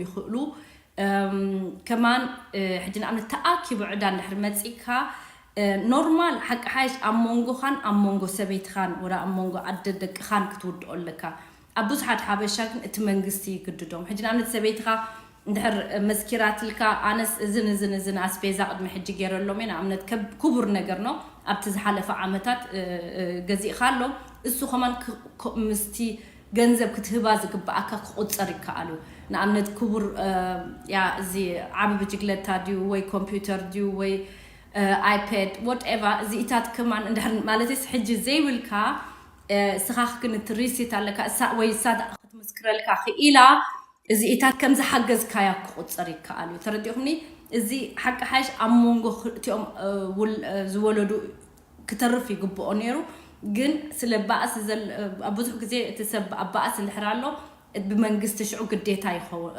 ይኽእሉ። ከማን ሕጂ ንኣብነት ተኣኪቡ ዕዳ እንድሕር መፂካ፣ ኖርማል ሓቂ ሓይሽ ኣብ መንጎኻን ኣብ መንጎ ሰበይትኻን ወላ ኣብ መንጎ ኣደ ደቅኻን ክትውድኦ ኣለካ። ኣብ ብዙሓት ሓበሻ ግን እቲ መንግስቲ ይግድዶም። ሕጂ ንኣብነት ሰበይትኻ እንድሕር መስኪራትልካ፣ ኣነስ እዝን እዝን እዝን ኣስቤዛ ቅድሚ ሕጂ ገይረሎም እየ። ንኣብነት ክቡር ነገር ነው ኣብቲ ዝሓለፈ ዓመታት ገዚእካ ኣሎ። እሱ ከማን ምስቲ ገንዘብ ክትህባ ዝግብኣካ ክቁፀር ይከኣል እዩ። ንኣብነት ክቡር ያ እዚ ዓቢ ብጅግለታ ድዩ ወይ ኮምፒውተር ድዩ ወይ ኣይፓድ ወትኤቨር እዚኢታት ከማን እንድሕር ማለትስ ሕጂ ዘይብልካ ስኻ ክግንት ሪሲት ኣለካ ወይ እሳ ክትምስክረልካ ክኢላ እዚኢታት ከም ዝሓገዝካያ ክቁፀር ይከኣል እዩ። ተረዲኹምኒ? እዚ ሓቂ ሓይሽ ኣብ መንጎ ክልቲኦም ዝወለዱ ክተርፍ ይግብኦ ነይሩ። ግን ስለ ባእሲ ኣብ ብዙሕ ግዜ እቲ ሰብ ኣብ ባእሲ እንድሕር ኣሎ ብመንግስቲ ሽዑ ግዴታ ይኸውን።